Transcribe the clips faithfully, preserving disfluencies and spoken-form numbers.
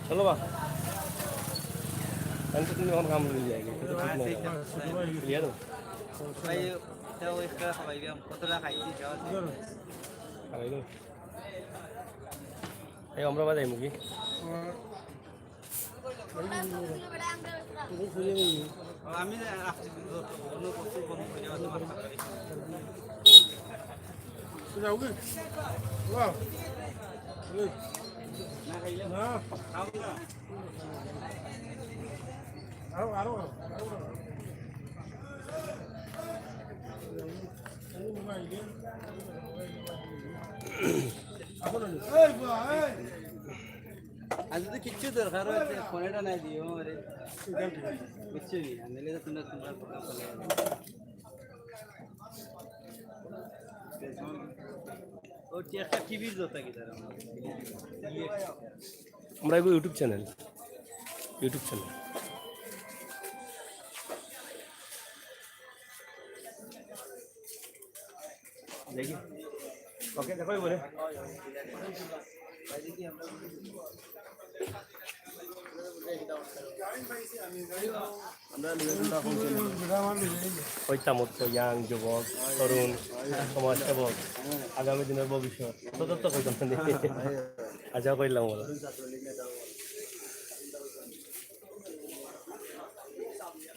চলো বা। আমি তো তুমি এখন কাম লই যাই, এটা তো ঠিক না। ক্লিয়ার? ভাই, এটা ওই একটা খাওয়াইলাম, কতটা খাইছি, খাওয়া খাওয়াইলাম। এই আমরা বাজাই মুখী। আমি রাখছি, কোনো বস্তু বন্ধ করে দেওয়া তো মাথা খারাপ। যাওগে? বাহ। এই। না। খাও না। আরো, আরো, আরো। এই বা, এই। আর যদি কিচ্ছু দরকার হয়, তো ফোন এটা নাই দিও আমারে। কিচ্ছু নেই, আমি নিলে তো তোমরা, তোমরা ফোন করে। ও, একটা টিভির দরকার কি তার আমার? আমরা এগু YouTube চ্যানেল, YouTube চ্যানেল। দেখি। ওকে, দেখো এবারে। আমরা লিখে দিলাম এখন চ্যানেল। কইতাম তো ইয়াং যুবক, তরুণ, সমাজসেবক, আগামী দিনের ভবিষ্যৎ। তো, তো, তো কইতাম না। আচ্ছা, কইলাম বলো।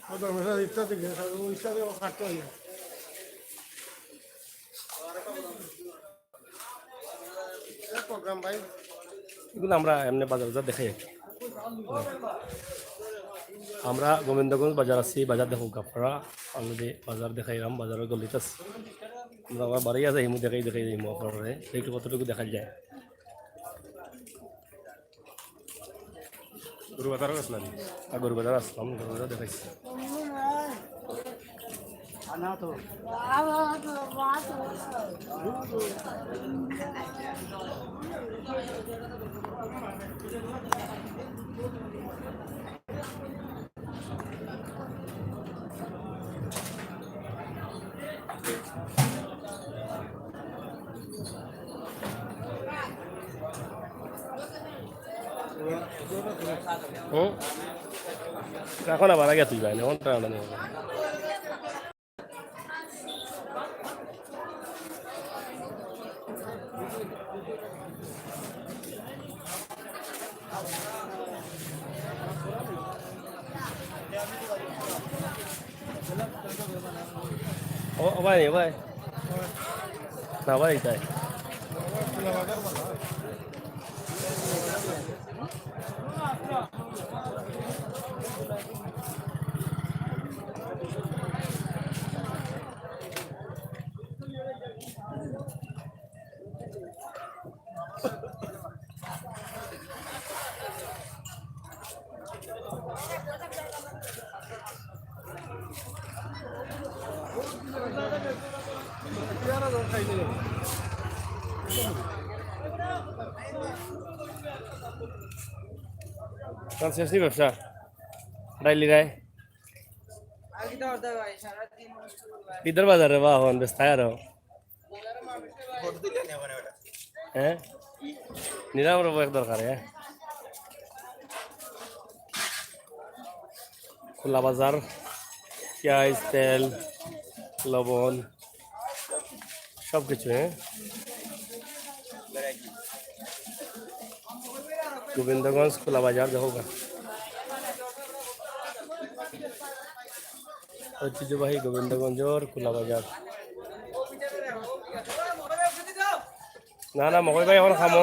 কত মেলা ইচ্ছা থেকে, ইচ্ছা থেকে কাটতে হয়। এগুলো আমরা এমনি বাজার বাজার দেখাই আর কি। আমরা গোবিন্দগঞ্জ বাজার আছি, বাজার দেখো আপনারা, already বাজার দেখাইলাম, বাজারের গলিত আছি। আমরা আবার বাড়ি আছে, হিমু দেখাই দেখাই যাইমু আপনারা, একটু কতটুকু দেখা যায়। গরু বাজারও আসলাম। আর গরু বাজার আসলাম, গরু বাজার দেখাইছি। হুম? এখন আবার আগে তুই যাই না, এখন টানা নেই। ও, ও ভাই, ও ভাই। না ভাই, তাই। কাল শেষ নি ব্যবসা? ডাইলি রায়? বিদর বাজারে বা হন বেস্তায় আরো। হ্যাঁ? নিলাম রব এক দরকারে, হ্যাঁ? খোলা বাজার, পিঁয়াজ, তেল, লবণ, সব কিছু, হ্যাঁ? গোবিন্দগঞ্জ খোলা বাজার, দেখো গা। ঐতিহ্যবাহী গোবিন্দগঞ্জর খোলা বাজার। না, না, মকই ভাই, এখন খামো।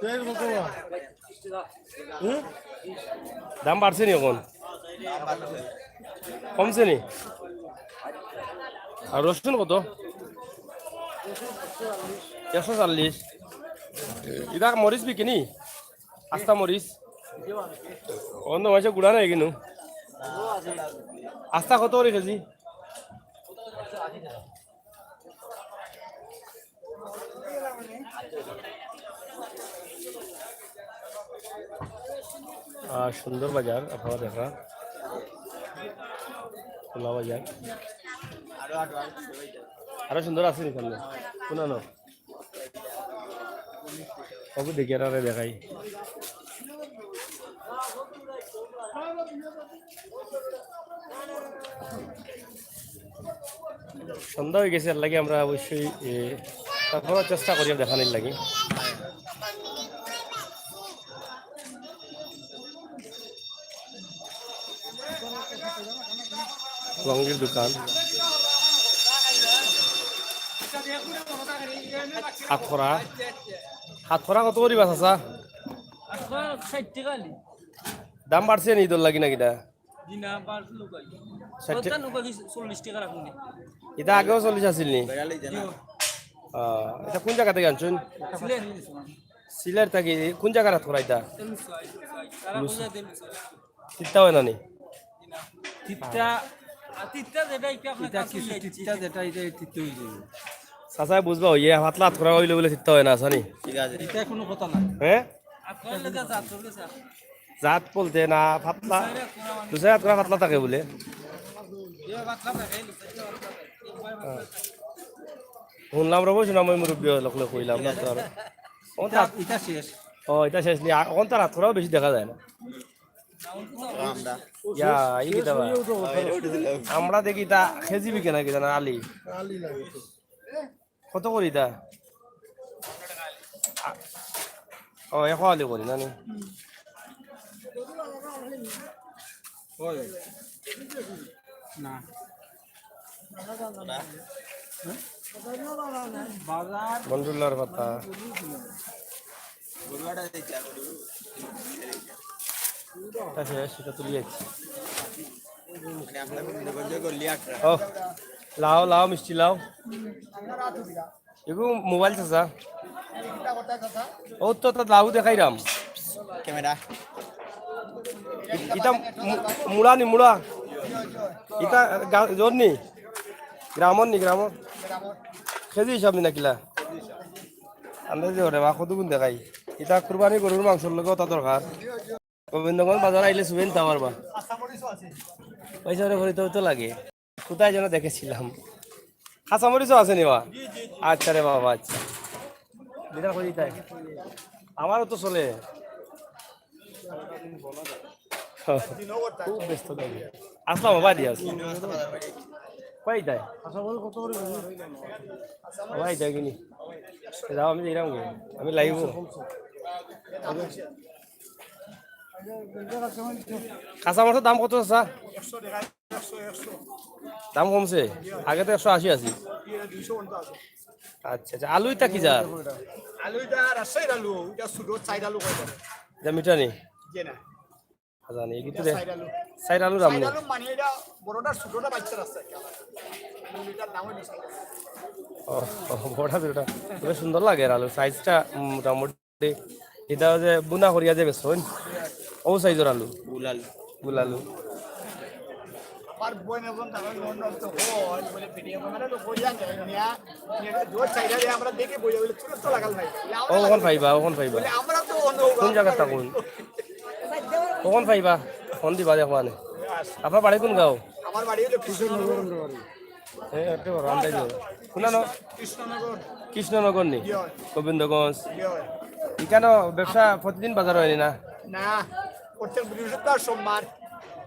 তেল কত বা? হুম? দাম বাড়ছে নি এখন? কমছে নি? আর রসুন কত? একশো চল্লিশ। ইটা মরিচ বিকে নি? আস্তা মরিচ? অন্য মাসে গুড়া নাই কিন্তু। আস্তা কত করে কেজি? আহ, সুন্দর বাজার, আপনারা দেখা। খোলা বাজার। আরো সুন্দর আছে নি সামনে? কোন আনো? বাবু দেখি আর আরে দেখাই। সন্ধ্যা অই গেছে, এর লাগি আমরা অবশ্যই, এ, তারপরও চেষ্টা করি দেখানির লাগি। লঙ্গির দোকান। হাতকড়া। হাতকড়া কত করি বা চাচা? হাতকড়া ষাইট টেকা নি। দাম বাড়ছে নি ইদর লাগি না কিতা? জি না, বাড়ছে লুকাই। ষাইট টেকা। কত লুকাই? চল্লিশ টেকা রাখুন। ইটা আগেও চল্লিশ আছিল নি? জি। আহ, ইটা কোন জাগা থাকি আনছইন? সিলেট। সিলেট থাকি। কোন জাগার হাতকড়া ইটা? তেলুসা, তেলুসা। তারা বুঝা তেলুসা। তিতা অয় না নি? তিতা, আর তিতা যেটা একটু আপনার ইটা কাছে কিছু ইয়ে তিতা দিচ্ছি। যেটা, ইটা তিতা অই যাইবো। চাচায় বুঝবা, অউ পাতলা হাতকড়া অইলে বুলে তিতা অয় না, আচ্ছা নি? ঠিক আছে। ইটা কোনো কথা না। হ্যাঁ? আপনার লেগে জাত, তোর কাছে। জাত বলতে না, পাতলা, দুসরা হাতকড়া পাতলা থাকে বুলে। ইয়ে পাতলা থাকে, এই দুসরা হাতকড়া থাকে। একবারে পাতলা থাকে। শুনলাম রে, শুনলাম ওই মুরব্বি লোকরে কইলাম না তো আর। অখন তো ইটা, ইটা শেষ। ও, ইটা শেষ নি, অখন তো হাতকড়াও বেশি দেখা যায় না। আমরা। ইয়া, ই কিতা বা? আমরা দেখি ইতা কেজি বিকে না কিতা না, আলি। আলি লাগে তো। কত করি ইতা? আ-, ও, একো আলি করি না নি? না। বাজার। বন্ধুল্লার পাতা। আচ্ছা, সেটা তুলি আছি। ও, লাও, লাও, মিষ্টি লাও। এগু মোবাইল চাচা। ও তো, তো লাউ দেখাইরাম। ক্যামেরা। ইতা মু-, মুড়া নি, মুড়া। ইতা গা-, জোর নি? গ্রামর নি, গ্রামর? কেজি হিসাব নি না কিলা? আন্দাজি ওরে বা, কতগুণ দেখাই। ইতা কুরবানি গরুর মাংসর লগে ওটা দরকার। গোবিন্দগঞ্জ বাজার আইলে সুবেন তা পারবা। পয়সা ওরে ভরিতে তো লাগে। কোথায় যেন দেখেছিলাম। কাঁচামরিচও আছে নি বা? আচ্ছা রে বাবা, আচ্ছা। যেটা করি তাই। আমারও তো চলে। খুব ব্যস্ত থাকে। আসলাম বাবা, দিয়ে আসলাম। কই তাই? ভাই, দেখি নি। যাও, আমি যাইরাম গো। আমি লাইভ। কাঁচা মরিচর দাম কত, চাচা? দাম কমছে? আগে তো একশো আশি আছিল। আচ্ছা, আচ্ছা, আলু ইতা কি জাত? আলু ইতা রাজশাহীর আলু, ইটা ছোট চাইর আলু কয় তারে। ইটা মিঠা নি? জি না। জানি, এই ইটা ভিতরে চাইর আলু। চাইর আলুর আমনে। চাইর আলু মানে ইটা বড়টা ছোটটা বাচ্চার আছে আর কি আমার। আলু ইটার নাম হইলো চাইর আলু। ও, ও, বড়টা ছোটটা। তবে সুন্দর লাগে আর আলু, সাইজটা, উম, মোটামুটি। ইটা যে বুনা করিয়া যে বেচইন, ও সাইজর আলু। গুল আলু। গুল আলু। আমার বোন এখন তারা লন্ডন তো হয়, বলে ভিডিও ক্যামেরা তো করিয়া নেয়, নিয়া, নিয়া জোর চাইরা যে আমরা দেখি বইয়া বলে তুরন্ত লাগাল ভাই। ও, অখন পাইবা, অখন পাইবা। বলে আমরা তো অন্য কোন জাগাত থাকইন? অখন পাইবা, ফোন দিবা দেখবা নে। আপনার বাড়ি কোন গাঁও? আমার বাড়ি হলো কৃষ্ণনগর। এ, একটু বড় আন্দাজ হবে। কোন ন-, কৃষ্ণনগর। কৃষ্ণনগর নি? জি হয়। গোবিন্দগঞ্জ। জি হয়। ইখানো ব্যবসা প্রতিদিন বাজার অয়নি না? না, প্রত্যেক বৃহস্পতিবার, সোমবার।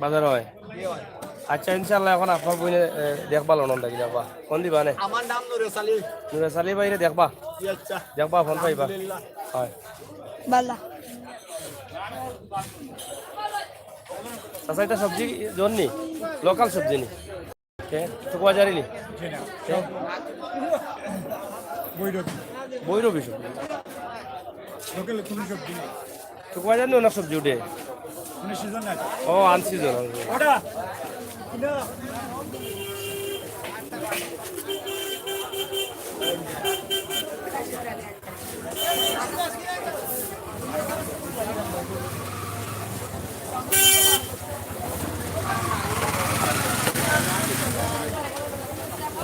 বাজার অয়? জি হয়। আচ্ছা, ইনশাআল্লাহ, অখন আপনার বইনে, এ, দেখবা লন্ডন থাকি দেখবা। ফোন দিবা নে? আমার নাম নুরেশ আলী। নুরেশ আলী ভাইরে দেখবা? জি, আচ্ছা। দেখবা, ফোন পাইবা? আলহামদুলিল্লাহ। হয়। বালা। চাচা, ইটা সবজি জোর নি? লোকাল সবজি নি? কে? শুক্রবাজারি নি? জি না। কে? ভৈরবী। ভৈরবী সবজি। লোকাল কোনো সবজি না। শুক্রবাজারি নি অনেক সবজি উঠে? মানে সিজন নাই। ও, আনসিজন, আনসিজন। ওটা।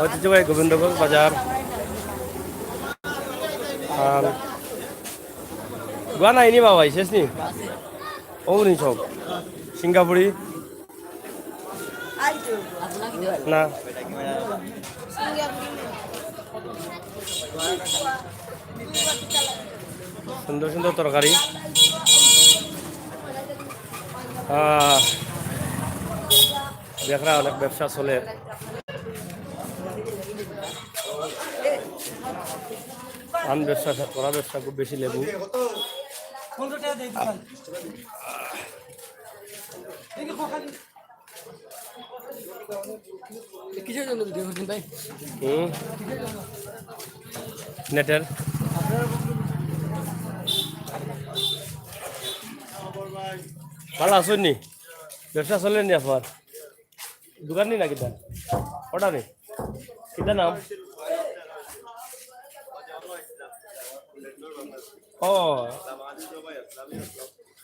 ঐতিহ্যবাহী গোবিন্দভোগ বাজার। আর গুয়া নাই নি বাবা, শেষ নি? ও নি সব। সিঙ্গাপুরি। না। সুন্দর সুন্দর তরকারি। আহ, দেখরা অনেক ব্যবসা চলে। পান ব্যবসা, শতকরা ব্যবসা খুব বেশি, লেবু। কিসের জন্য ভিডিও করছেন ভাই? হুম। নেটের। ভালা আছইন নি? ব্যবসা চলের নি আপনার? দোকান নি না কিতা? অটা নি? কিতা নাম? ও,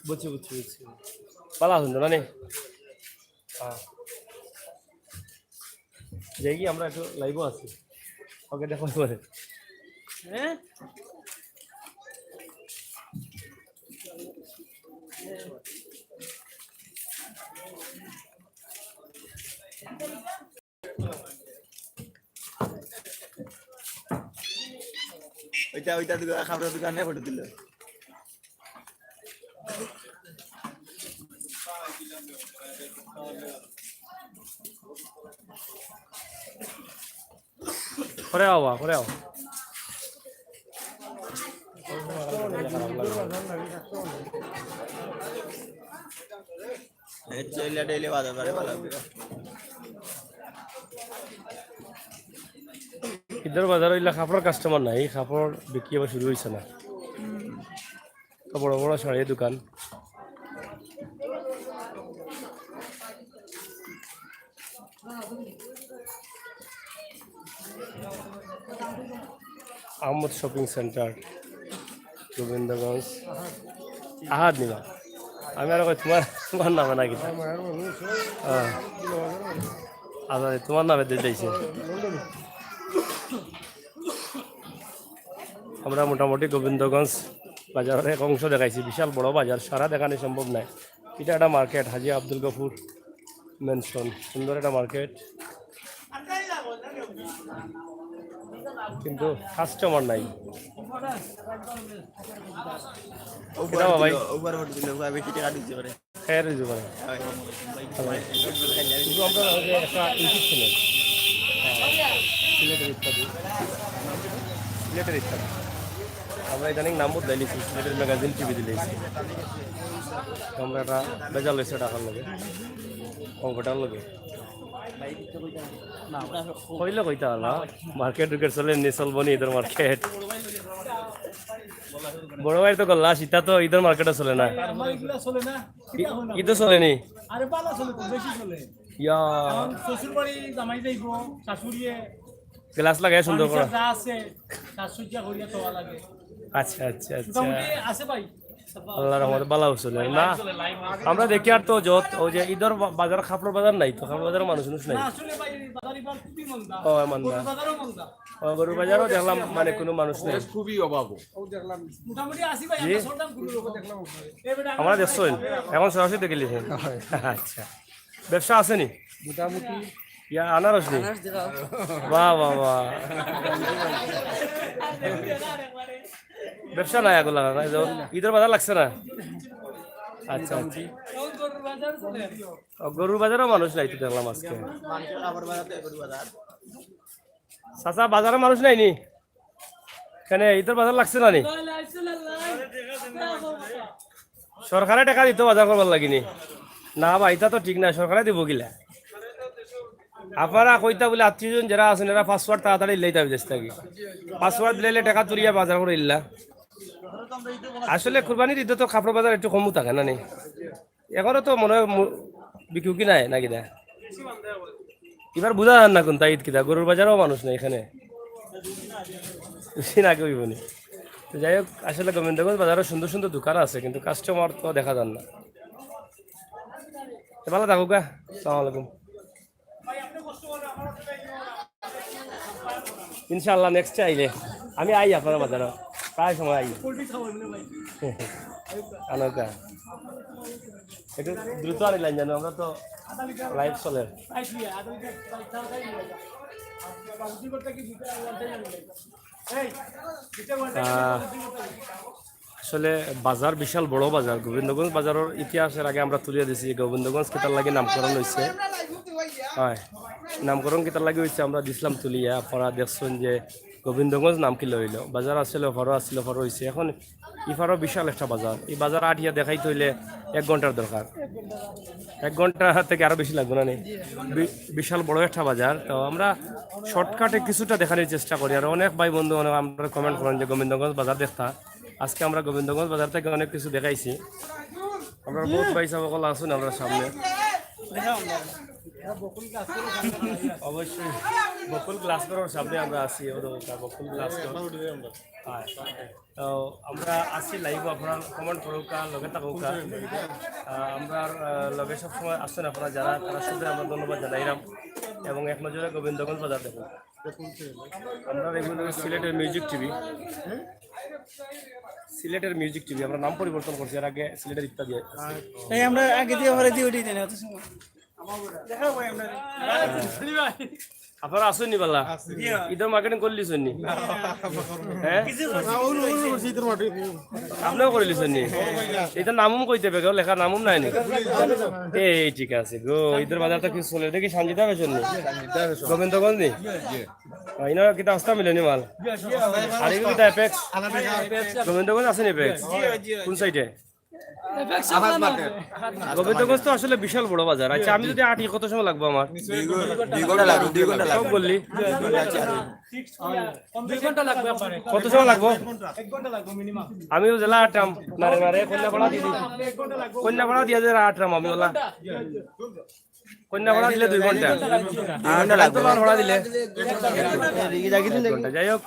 বুঝছি, বুঝছি, বুঝছি। ভালা আছইন তো না নি? হ্যাঁ। দেখি আমরা একটু লাইভও আছি। ওকে, দেখো পরে। হ্যাঁ? ওইটা, ওইটা দোকান, খাবারের দোকানে ফটো তুলে। করে আও বা, করে আও। এই চইলা ডেইলি বাজার বারে ভালা লাগবে। ইদর বাজার অইলা কাপড়র কাস্টমার নাই, কাপড় বিক্রি আবার শুরু অইছে না। তো বড় বড় শাড়ির দোকান। Ahmad shopping center, Gobindaganj. আহাদ নিবা, আমি আর কই তুমার, তুমার নামে নাকি? হ্যাঁ। আচ্ছা, তুমার নামে দিতে চাইছি। আমরা মোটামুটি গোবিন্দগঞ্জ বাজারের এক অংশ দেখাইছি, বিশাল বড় বাজার, সারা দেখানি সম্ভব নায়। ইটা একটা মার্কেট, হাজী আব্দুল গফুর ম্যানশন, সুন্দর একটা মার্কেট, কিন্তু কাস্টমার নাই। ও কিতা বাবা ভাই? দিল, ওভার অর্ডার দিল, ওভার বেশি টাকা দিতে পারে। খাইয়া রইছে পারে। কিন্তু আমরা ওই যে একটা YouTube চ্যানেল, হ্যাঁ, সিলেটের ইত্যাদি, সিলেটের ইত্যাদি। আমরা ইদানিং নাম বদলাইলিছি, সিলেটের ম্যাগাজিন টিভি দিলাইছি। তো আমরা একটা বেজাল অইছে ঢাকার লগে, কম্পিউটার লগে। কইলে কইতা না, মার্কেট টুর্কেট চলে নি, চলবো নি ইদর মার্কেট। বড় ভাই তো গল্লা, সিতা তো ইদর মার্কেটও চলে না। আমার এগুলা চলে না। ই-, ইদও চলে নি? আরে বালা চলে তো, বেশি চলে। ইয়া। কারণ শ্বশুর বাড়ি জামাই যাইবো, শাশুড়িয়ে গ্লাস লাগাই সুন্দর করে। ফার্নিচার যা আছে, সাজসজ্জা করিয়া দেওয়া লাগে। আচ্ছা, আচ্ছা, আচ্ছা। মোটামুটি আছে ভাই। আল্লাহর রহমতে বালা চলে না। আমরা দেখি আর তো যত, ওই যে ইদর বা-, বাজার, কাপড়র বাজার নাই তো, কাপড়র বাজারও মানুষ উনুষ নাই। না, আসলে ভাই, বাজার এবার খুবই মন্দা। ও, মন্দা। গরুর বাজারও মন্দা। ও, গরুর বাজারও দেখলাম, মানে, কোনো মানুষ নাই। খুবই অভাব। মোটামুটি আছি ভাই, জি? আমরা চলতাম গরুর উপর। এই বেটা, আমরা দেখছইন? এখন সরাসরি দেখে লিখেন। আচ্ছা। ব্যবসা আছে নি? মোটামুটি। ইয়া, আনারস নি? আনারস দিলাম। বাহ, বাহ, বাহ। ব্যবসা নাই এখন লাগানো, এই যে ইদর বাজার লাগছে না? আচ্ছা, আচ্ছা। ও, গরুর বাজারও মানুষ নাই তো দেখলাম আজকে। চাচা, বাজারও মানুষ নাই নি? কেনে, ইদর বাজার লাগছে না নি? সরকারে টেকা দিতো বাজার করবার লাগি নি? না বা, ইতা তো ঠিক না, সরকারে দিবো কিলা? আপনারা কইতা বুলে আত্মীয়স্বজন যেরা আছইন, এরা পাসওয়ার্ড তাড়াতাড়ি লইতা বিদেশ থাকি। পাসওয়ার্ড দিলে টেকা তুলিয়া বাজার করিলা। আসলে কুরবানির ইদো তো কাপড়র বাজার একটু কমউ থাকে না নি? এখনো তো মনে হয় মু-, বিকিউকি নাই নাকি না? ইবার বুঝা যার না কুনটা ইদ কিতা, গরুর বাজারও মানুষ নাই এখানে। বেশি না কেউ ইবনি। তো যাই হোক, আসলে গোবিন্দগঞ্জ বাজারও সুন্দর সুন্দর দোকান আছে, কিন্তু কাস্টমার তো দেখা যার না। তো ভালা থাকউক্কা, আসসালামু আলাইকুম। ইনশাআল্লাহ, নেক্সট আইলে আমি আই আপনার বাজারো, প্রায় সময় আই। আনোকা, একটু দ্রুত আনিলাম যেন, আমরা তো লাইভ চলে। আহ, আসলে বাজার বিশাল বড় বাজার। গোবিন্দগঞ্জ বাজারর ইতিহাস এর আগে আমরা তুলিয়া দিছি যে গোবিন্দগঞ্জ কিতার লাগি নামকরণ অইছে। হয়, নামকরণ কিতার লাগি অইছে আমরা দিছলাম তুলিয়া। আপনারা দেখছইন যে গোবিন্দগঞ্জ নাম কিলা অইলো? বাজার আছিল, অফারও আছিল, অফারও অইছে। এখন ইফারও বিশাল একটা বাজার। এই বাজার আটিয়া দেখাইতে অইলে এক ঘন্টার দরকার। এক ঘন্টা থাকি আরো বেশি লাগবো না নি? বি-, বিশাল বড় একটা বাজার। তো আমরা শর্টকাটে কিছুটা দেখানির চেষ্টা করি। আর অনেক ভাই বন্ধু অনেক আমরা কমেন্ট করেন যে গোবিন্দগঞ্জ বাজার দেখতা। আজকে আমরা গোবিন্দগঞ্জ বাজার থাকি অনেক কিছু দেখাইছি। আমরা বহুত ভাই সাহেব অকল আছইন আমরা সামনে। অবশ্যই বকুল গ্লাস ঘরর সামনে আমরা আছি। ও তো বকুল গ্লাস ঘর। হ্যাঁ। তো আমরা আছি লাইভ, আপনারা কমেন্ট করুক্কা, লগে থাকুক্কা। আহ, আমরা, আহ, লগে সবসময় আছেন আপনারা যারা, তারা সবাই আমরা ধন্যবাদ জানাইলাম। এবং এক নজরে গোবিন্দগঞ্জ বাজার দেখুন। আমরা রেগুলার সিলেটের মিউজিক টিভি, সিলেটের মিউজিক টিভি আমরা নাম পরিবর্তন করছি, এর আগে সিলেটের ইত্যাদি আছে। এই আমরা আগে দিয়ে ঘরে দিয়ে উঠি জানি অত সময়। দেখা ভাই আমরা। আপনারা আছইন নি বালা? ইয়া। ঈদর মার্কেটিং করলিছইন নি? হ্যাঁ? কিছু করছি, না, ওই, ওই, ওই, ওই, ওই, ওই। আপনিও করলিছইন নি? এটা নামুম কইতে হবে, লেখা নামুম নাই নি? এই ঠিক আছে গো, ঈদর বাজার তো কিছু চলে। দেখি সঞ্জিতা ফ্যাশন নি? গোবিন্দগঞ্জ নি? ইনার কিতা আস্তা মিলে নি মাল? আর এগুলো কিতা অ্যাপেক্স? গোবিন্দগঞ্জ আছে নি অ্যাপেক্স? কোন সাইডে? গোবিন্দগঞ্জ তো আসলে বিশাল বড় বাজার। আচ্ছা, আমি যদি আটি কত সময় লাগবো আমার? দুই ঘ-, দুই ঘন্টা লাগবে, দুই ঘন্টা সব লাগবে। বললি? দুই ঘন্টা লাগবে আপনার। কত সময় লাগবো? আমিও জেলা আটরাম, নারে নারে, কন্যাপাড়া দিয়ে দিই। কন্যাপাড়া দিয়ে জেলা আটরাম আমি ওলা। কন্যাপাড়া দিলে দুই ঘন্টা। আর ভাড়া দিলে এক ঘন্টা। যাই হোক,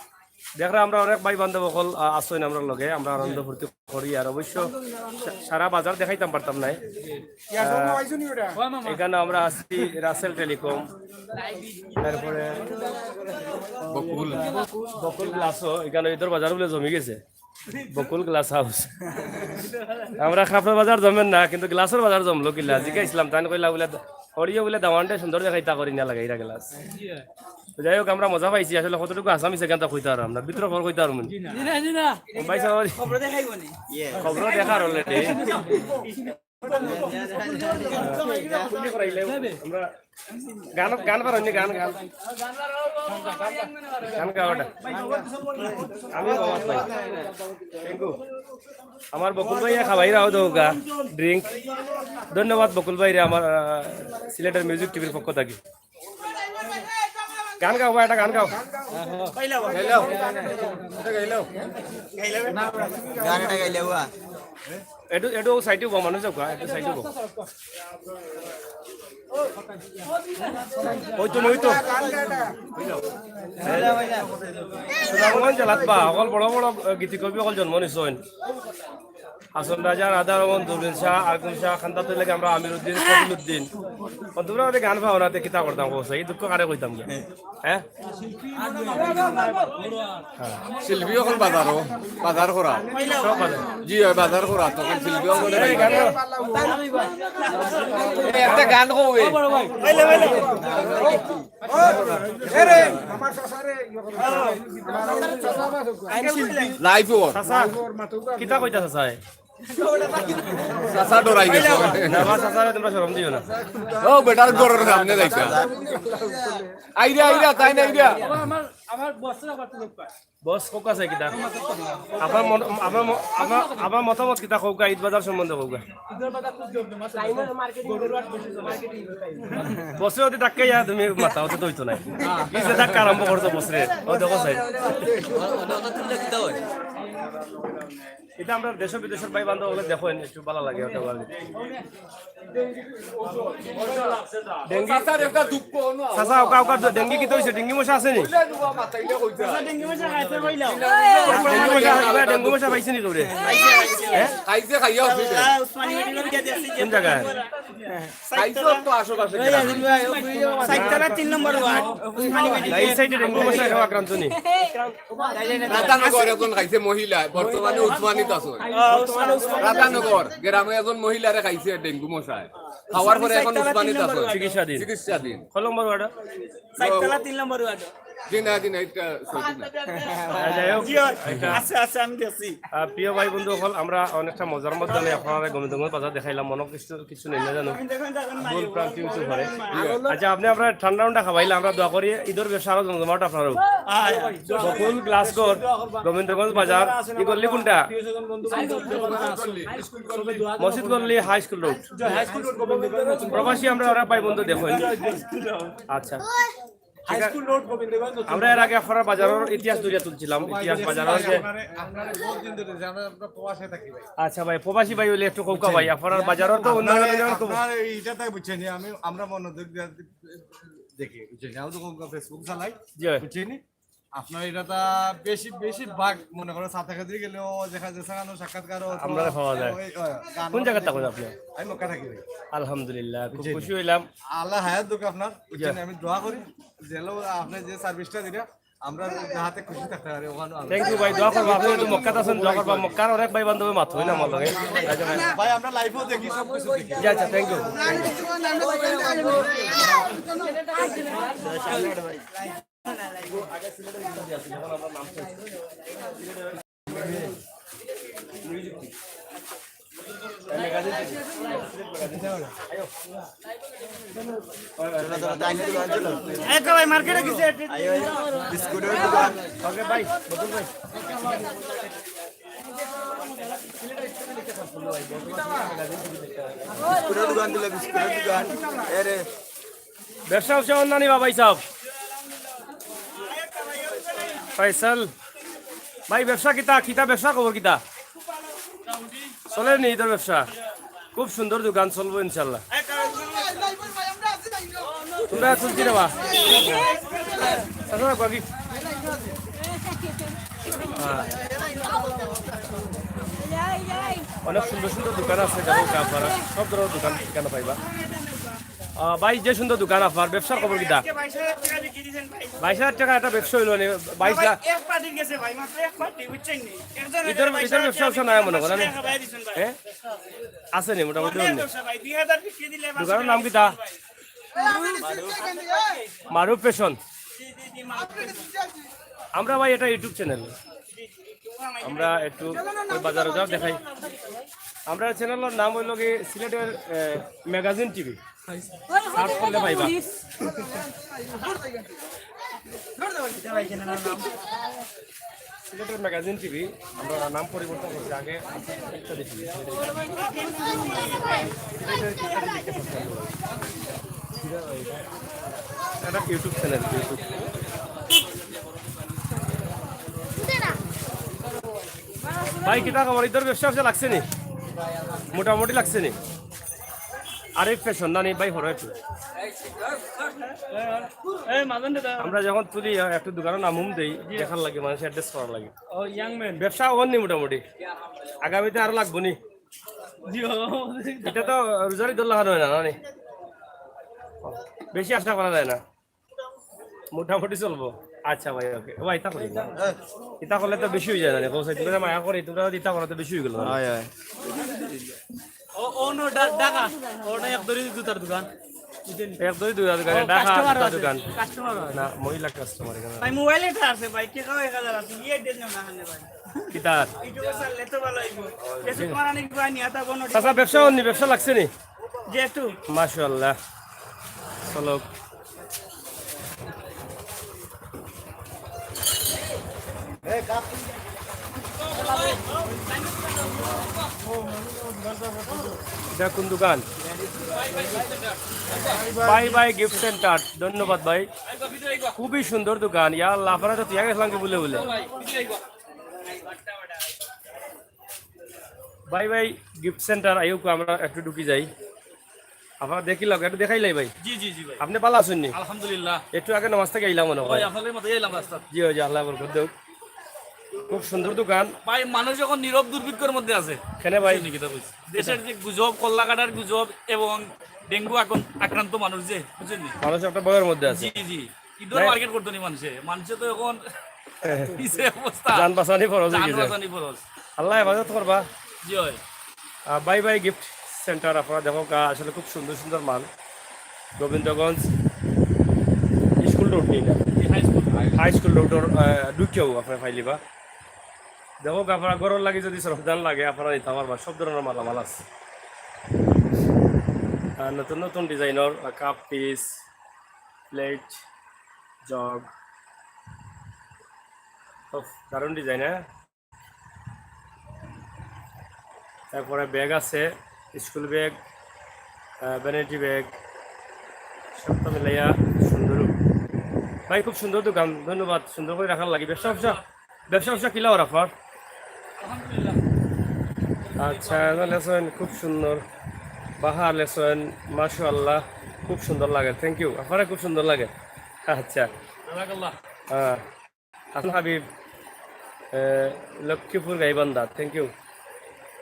দেখরা আমরা অনেক ভাই বান্ধব অকল, আহ, আছইন আমরার লগে, আমরা আনন্দ ফুর্তি করি। আর অবশ্য সা-, সারা বাজার দেখাইতাম পারতাম নায়। আহ, এখানো আমরা আছি রাসেল টেলিকম, তারপরে বকুল। বকুল গ্লাসও, এখানো ঈদর বাজার বুলে জমি গেছে। বকুল গ্লাস হাউস। আমরা কাপড়র বাজার জমের না, কিন্তু গ্লাসর বাজার জমলো কিলা? জিকাইছিলাম, তাইন কইলা বুলে, হরিয়ে বুলে দাওয়ানটা সুন্দর দেখাইতা করি না লাগাইরা গ্লাস। তো যাই হোক, আমরা মজা পাইছি। আসলে কতটুকু আসামি সেখান তা কইতা পারলাম না, ভিতরে ঘর কইতা পারলাম না। জি না, জি না। ভাই সাহেব, খবর দেখাইব নি? খবর দেখার already। আমরা গান, গান পারো নি? গান, গান। গান গাওয়াটা। আমি বাবা ভাই। Thank you। আমার বকুল ভাইয়ে খাবাইরাও দেউক্কা, drink। ধন্যবাদ বকুল ভাইরে, আমার, আহ, সিলেটের মিউজিক টিভির পক্ষ থাকি। গান গাও বা, একটা গান গাও। গাইলাও। গাইলাও। গান একটা গাইলাও বা। এটু, এটু সাইডে বও, মানুষ যাউক্কা, এটু সাইডে বও। ওই তো, ওই তো। সুনামগঞ্জ জেলাত বা, অকল বড় বড় গীতি কবি অকল জন্ম নিছইন। হাছন রাজা, রাধা রমন, দুরবিন শাহ, আগুন শাহ, খান্দাত লাগে আমরা আমির উদ্দিন, কবির উদ্দিন। বন্ধুরা, ওদের গান পাও না, তে কিতা করতাম, কও চাই? এই দুঃখ কারে কইতাম গিয়া? হ্যাঁ? শিল্পী অকল বাজারো, বাজার করা। সব বাজার। জি অয়, বাজার করা, তখন শিল্পী অকল এই গান গাও। একটা গান কও বে। Live or. চাচা, কিতা কইতা চাচায়? চাচা ডরাই গেছে। না, আমার চাচারে তোমরা শরম দিও না। ও, বেটার ঘরর সামনে যাইতা। আইরা, আইরা, তাই না, আইরা। বাবা, আমার, আমার বসের আবার তুলুক পায়। বস, কোক আছে কিতা? আপনার মন-, আপনার ম-, আপনার, আপনার মতামত কিতা কউক্কা, ঈদ বাজার সম্বন্ধে কউক্কা। ঈদের বাজার খুব জমজমাট। বসে যদি ধাক্কা ইয়া তুমি মাথা হতে তো হইতো নাই। এই যে ধাক্কা আরম্ভ করছো বসরে, ও দেখো সাইড। এটা আমরা দেশ বিদেশের ভাই বান্ধব হলে দেখো, একটু ভালো লাগে ওটা ভালো। ডেঙ্গি চাচা, ওকা, ওকা, ডেঙ্গি কিতা অইছে? ডেঙ্গি মশা আছে নি? ডেঙ্গি মশা খাইছে কইলা। ডেঙ্গি মশা, এবার ডেঙ্গি মশা পাইছে নি তোরে? হ্যাঁ? খাইছে, খাইয়া অইছে। কোন জায়গায়? খাইছে তো আশেপাশে গ্রামে। সাইতলা তিন নম্বর ওয়ার্ড, উসমানী মেডিকেল। এই সাইডে ডেঙ্গি মশা কেউ আক্রান্ত নি? রাধানগর একজন খাইছে মহিলা, বর্তমানে উসমানীত আছে। রাধানগর গ্রামে একজন মহিলারে খাইছে ডেঙ্গু মশায়। খাওয়ার পরে এখন উসমানীত আছে। চিকিৎসাধীন। চিকিৎসাধীন। কয় নম্বর ওয়ার্ড? সাইতলা তিন নম্বর ওয়ার্ড। জি না, জি না, এটা সঠিক না। যাই হোক, কি হয়? আচ্ছা আচ্ছা, আমি দেখছি। আহ, প্রিয় ভাই বন্ধু সকল, আমরা অনেকটা মজার মাধ্যমে আপনারারে গোবিন্দগঞ্জ বাজার দেখাইলাম, মনো কিছু কিছু নেই না জানো, ভুল প্রান্তি হইতে পারে। আচ্ছা, আপনি আমরা ঠান্ডা ঠান্ডা খাবাইলে আমরা দোয়া করি ঈদর ব্যবসা আরো জমজমাট আপনারও। বকুল গ্লাসগোর গোবিন্দগঞ্জ বাজার, ই গল্লি কোনটা? মসজিদ গল্লি, হাই স্কুল রোড। প্রবাসী আমরা ওরা ভাই বন্ধু দেখো। আচ্ছা, হাই স্কুল রোড গোবিন্দগঞ্জ। আমরা এর আগে আপনার বাজারের ইতিহাস ধরিয়া তুলছিলাম, ইতিহাস বাজারের যে আমরা বহুত দিন ধরে যে আমরা আমরা প্রবাসে থাকি ভাই। আচ্ছা ভাই, প্রবাসী ভাই হইলে একটু কৌকা ভাই, আপনার বাজারের তো উন্নয়ন হইলে একটু আপনার এইটা তাই বুঝছেন যে আমি আমরা মনে দেখি, দেখি বুঝছেন, আমি তো কৌকা ফেসবুক চালাই, জি ভাই। বুঝছেন? আপনার এটা তা বেশি বেশিরভাগ মনে করো সাথে সাথে গেলেও দেখা যায় সাকানো সাক্ষাৎকারও তো আমরা পাওয়া যায়। ওই, ওই, গান কোন জায়গার আমাদের থাকবেন আপনি? আমি মক্কা থাকি ভাই। আলহামদুলিল্লাহ, খুব জি। খুশি হইলাম। আল্লাহ হায়াত দুক আপনার, বুঝছেন? আমি দোয়া করি যে আপনি যে সার্ভিসটা দিরা আমরা যাহাতে খুশি থাকতে পারি ওখানে আমরা। থ্যাংক ইউ ভাই, দোয়া করবো। আপনি তো মক্কাত আছেন, দোয়া করবো। মক্কার অনেক ভাই বান্ধব মাত হয় না আমার লগে। ভাই আমরা লাইভেও দেখি, সব কিছু দেখি। জি আচ্ছা, থ্যাংক ইউ। এই তো ভাই, মার্কেটে গেছে। বিস্কুটের দোকান। ওকে ভাই, বকুল ভাই। বিস্কুটের দোকান দিল, বিস্কুটের দোকান। এরে ব্যবসা ব্যবসা অন্যান্য বাবাই সাহেব। ফয়সাল ভাই, ব্যবসা কিতা, কিতা ব্যবসা, খবর কিতা? চলের নি ইদর ব্যবসা? খুব সুন্দর দোকান, চলবো ইনশাল্লাহ। তোমরা তুলছি রে বা? চাচা, কবি। হ্যাঁ। অনেক সুন্দর সুন্দর দোকান আছে, যেমন কাপড়, সব ধরনের দোকান ঠিকানা পাইবা। আহ, ভাই, যে সুন্দর দোকান আপনার, ব্যবসার খবর কিতা? বাইশ হাজার টাকা একটা ব্যবসা হইলো নি, বাইশ লাখ। এক পার্টির গেছে ভাই, মাত্র এক পার্টি, বুঝছেন নি? একজনের ইদর, বাইশ ইদর হাজার ব্যবসা টাকা উবসা নাই মনে করেন? টাকা ভাই দিছেন ভাই। হ্যাঁ, আছে নি মোটামুটি? আপনার অন্য ব্যবসা ভাই, দুই হাজার বিক্রি দিলে দোকানের নাম কিতা? মারুফ ফ্যাশন। জি, জি, জি, মারুফ। আমরা ভাই এটা ইউটিউব চ্যানেল, আমরা একটু ওই বাজার বাজার দেখাই। আমরা চ্যানেলের নাম হইল কি সিলেটের ম্যাগাজিন টিভি, সার্চ করলে পাইবা। সিলেটের ম্যাগাজিন টিভি, আমরা নাম পরিবর্তন করছি, আগে একটা দেখি। এটা ইউটিউব চ্যানেল, ইউটিউব। ভাই, কিতা খবর? ইদর ব্যবসা ব্যবসা লাগছে নি? মোটামুটি লাগছে নি? আরিফ ফ্যাশন না নি ভাই, হরো একটু। আমরা যখন তুলি, একটু দোকানে নামুম দেই, দেখার লাগে, মানুষ অ্যাড্রেস করার লাগে। ব্যবসা অন নি মোটামুটি? আগামীতে আরো লাগবো নি? এটা তো রোজার ইদর লাখান হয় না, না নি? বেশি আশা করা যায় না। মোটামুটি চলবো। আচ্ছা ভাই, ওকে। ও ভাই, ইতা করি না। ইতা করলে তো বেশি হয়ে যায় না রে। কৌশল, তোমরা মায়া করি, তোমরা যদি ইতা করো তো বেশি হয়ে গেল না? হয়, হয়। ও, ও নো, ঢা-, ঢাকা। ওটা এক দড়ি জুতার দোকান। বুঝছেন? এক দুই দুই দোকানে ও, ঢাকা কাস্টমার জুতার আছে। দোকান। কাস্টমার আছে। না, মহিলা কাস্টমার এখানে। ভাই, মোবাইল এটা আছে ভাই, কে খাওয়া এক হাজার আছে, ইয়ে দিয়ে না হানে ভাই। কিতার? ইউটিউবে ছাড়লে তো ভালো হইব। বেশি তোমার অনেক ভাই নিয়ে তা বনো। চাচা, ব্যবসা অন নি? ব্যবসা লাগছে নি? যেহেতু মাশাআল্লাহ। চলো। এটা কোন দোকান? Bye bye gift centre. ধন্যবাদ ভাই, খুবই সুন্দর দোকান। ইয়া আল্লাহ, আপনারা তো টিয়া গেছিলাম কি বলে বলে। ভাই ভাই গিফট সেন্টার আইউক, আমরা একটু ঢুকি যাই। আপনারা দেখি লাগে, একটু দেখাইলাই ভাই। জি, জি, জি ভাই। আপনি ভালো আছেন নি? আলহামদুলিল্লাহ। একটু আগে নামাজ থেকে আইলাম মনে ভাই, হয়। আপনাদের মতো এলাম রাস্তা। জি, ওই যে আল্লাহ বরকত দেউক। খুব সুন্দর দোকান। ভাই, মানুষ এখন নীরব দুর্ভিক্ষের মধ্যে আছে। কেনে ভাই? বুঝছেন নি কিতা কইছি? দেশের যে গুজব, কল্লা কাটার গুজব এবং ডেঙ্গু আক্রান্ত মানুষ যে, বুঝছেন নি? মানুষ একটা ভয়ের মধ্যে আছে। জি, জি। ইদর ভাই- মার্কেট করতো নি মানুষে। মানুষে তো এখন পিছে অবস্থা। জান বাঁচানি ফরজ হয়ে জান গেছে। বাঁচানি ফরজ। আল্লাহ হেফাজত করবা। জি হয়। আহ, বাই বাই গিফট সেন্টার, আপনারা দেখো কা-, আসলে খুব সুন্দর সুন্দর মাল। গোবিন্দগঞ্জ স্কুল রোড নিয়ে না? High school. হাই স্কুল রোডর, আহ, ঢুকিয়াও আপনারা পাইলিবা। দেখো, আপনারা ঘরর লাগি যদি সরঞ্জাম লাগে, আপনারা নিতা পারবা, সব ধরনর মালামাল আছে। আর নতুন নতুন ডিজাইনর, আহ, কাপ পিস, প্লেট, জগ। উফ, দারুণ ডিজাইন, হ্যাঁ? তারপরে ব্যাগ আছে, স্কুল ব্যাগ, আহ, ভ্যানিটি ব্যাগ, সবটা মিলাইয়া সুন্দর। ভাই, খুব সুন্দর দোকান, ধন্যবাদ। সুন্দর করি রাখার লাগি। ব্যবসা ব্যবসা ব্যবসা ব্যবসা কিলা অর আপনার? আচ্ছা, এখানে লেসন খুব সুন্দর। বাহার লেসন, মাশাআল্লাহ, খুব সুন্দর লাগে। Thank you. আপনারা খুব সুন্দর লাগে। আচ্ছা। জাযাকাল্লাহ। হ্যাঁ। হাসান হাবিব, এ, লক্ষ্মীপুর গাইবান্ধা, থ্যাংক ইউ।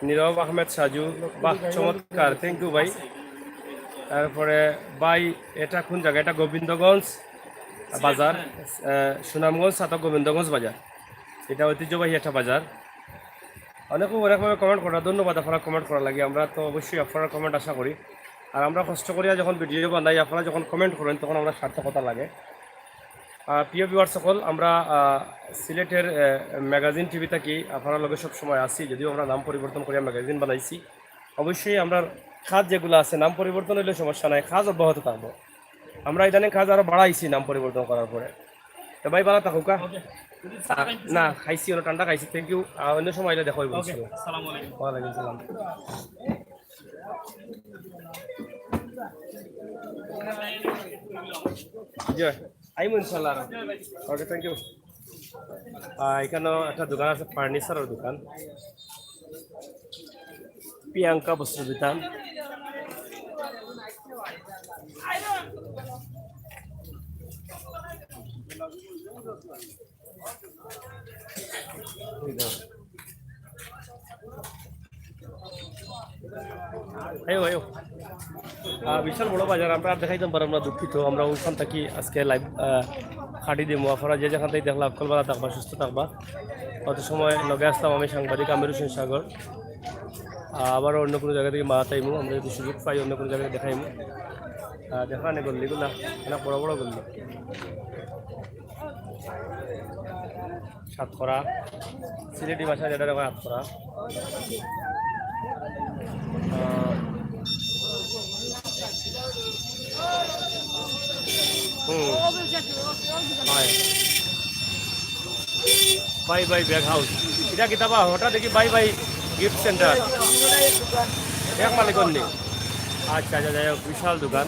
নীরব আহমেদ সাজু, বাহ, চমৎকার, থ্যাংক ইউ ভাই। তারপরে ভাই, এটা কোন জায়গা? এটা গোবিন্দগঞ্জ বাজার, এ, সুনামগঞ্জ ছাতক গোবিন্দগঞ্জ বাজার। এটা ঐতিহ্যবাহী একটা বাজার। অনেকে অনেকভাবে কমেন্ট করা, ধন্যবাদ আপনারা কমেন্ট করার লাগি। আমরা তো অবশ্যই আপনারা কমেন্ট আশা করি। আর আমরা কষ্ট করিয়া যখন ভিডিও বানাই, আপনারা যখন কমেন্ট করেন, তখন আমরা সার্থকতা লাগে। আহ, প্রিয় ভিউয়ার সকল, আমরা, আহ, সিলেটের, আহ, ম্যাগাজিন টিভি থাকি আপনারার লগে সব সময় আছি, যদিও আমরা নাম পরিবর্তন করিয়া ম্যাগাজিন বানাইছি। অবশ্যই আমরার কাজ যেগুলা আছে, নাম পরিবর্তন অইলে সমস্যা নাই, কাজ অব্যাহত থাকবো। আমরা ইদানিং কাজ আরো বাড়াইছি নাম পরিবর্তন করার পরে। তো ভাই, ভালা থাকউক্কা। ওকে। আহ, না, খাইছি, অনো ঠান্ডা খাইছি, থ্যাংক ইউ। আহ, অন্য সময় আইলে দেখা অইবো, ওকে, ইনশাআল্লাহ। আসসালামু আলাইকুম। ওয়ালাইকুম সালাম। জি, আইমু ইনশাআল্লাহ। ওকে, থ্যাংক ইউ। আহ, এখানেও একটা দোকান আছে, ফার্নিচারের দোকান। প্রিয়াঙ্কা বস্ত্র বিতান। আইও, আইও। আহ, বিশাল বড় বাজার, আমরা আর দেখাইতাম পারলাম না, দুঃখিত। আমরা অখান থাকি আজকে লাইভ, আহ, কাটি দিমু। আপনারা যে যেখান থাকি দেখলা, হক্কল ভালা থাকবা, সুস্থ থাকবা। অত সময় লগে আছলাম আমি সাংবাদিক আমির হোসেন সাগর। আহ, আবারও অন্য কোনো জায়গা থাকি মাত আইমু, আমরা যদি সুযোগ পাই অন্য কোনো জায়গায় দেখাইমু। আহ, দেখা নে গল্লিগুলা, অনেক বড় বড় গল্লি। সাতকরা, সিলেটি ভাষায় যেটারে কয় সাতকরা। আহ, হুম। হয়। বাই বাই ব্যাগ হাউস। ইটা কিতা বা? হঠাৎ দেখি বাই বাই গিফট সেন্টার। এক মালিকর নি? আচ্ছা, আচ্ছা, যাই হোক, বিশাল দোকান।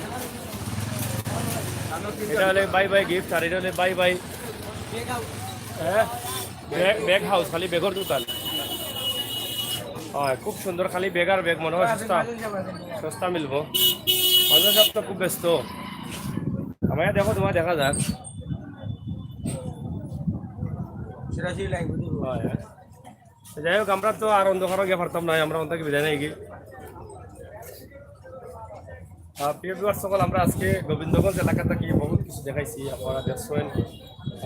ইটা অইলে বাই বাই গিফট, আর ইটা অইলে বাই বাই, হ্যাঁ, ব্যাগ, ব্যাগ হাউস, খালি ব্যাগর দোকান। হয়, খুব সুন্দর, খালি ব্যাগ আর ব্যাগ, মনে হয় সস্তা, সস্তা মিলবো। অন্য সব তো খুব ব্যস্ত। আমায় দেখো, তোমায় দেখা যাক। হয়। তো যাই হোক, আমরা তো আর অন্ধকারও গিয়া পারতাম না, আমরা অন্ধকারে বিদায় নেই গি। আহ, প্রিয় ভিউয়ার্স সকল, আমরা আজকে গোবিন্দগঞ্জ এলাকা থাকি বহুত কিছু দেখাইছি, আপনারা দেখছেন।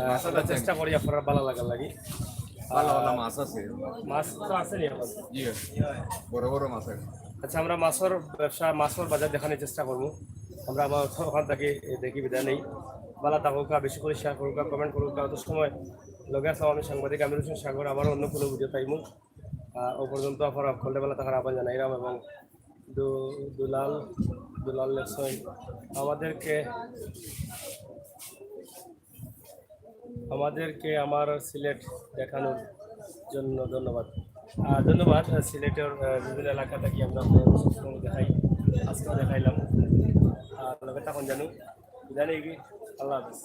আহ, আমরা চেষ্টা করি আপনারা ভালা লাগার লাগি। ভালা ভালা মাছ আছে। মাছ তো আছে নি এখন? জি, বড় বড় মাছ আছে। আচ্ছা, আমরা মাছর ব্যবসা, মাছর বাজার দেখানোর চেষ্টা করবো। আমরা আবার ওখান থেকে দেখি বিদায় নেই। ভালা থাকউক্কা, বেশি করি শেয়ার করউক্কা, কমেন্ট করউক্কা। অত সময় লগে আছলাম আমি সাংবাদিক আমির হোসেন সাগর, আবার অন্য কোনো ভিডিও পাইমু। আহ, ও পর্যন্ত আপনারা হক্কলরে ভালা থাকার আহ্বান জানাইলাম এবং দু-, দুলাল, দুলাল লেসন আমাদেরকে, আমাদেরকে আমার সিলেট দেখানোর জন্য ধন্যবাদ। আহ, ধন্যবাদ। আহ, সিলেটের, আহ, বিভিন্ন এলাকা থাকি আমরা আপনাদের সবসময় দেখাই, আজকেও দেখাইলাম। আর লগে থাকুন জানু, জানি কি, আল্লাহ হাফেজ।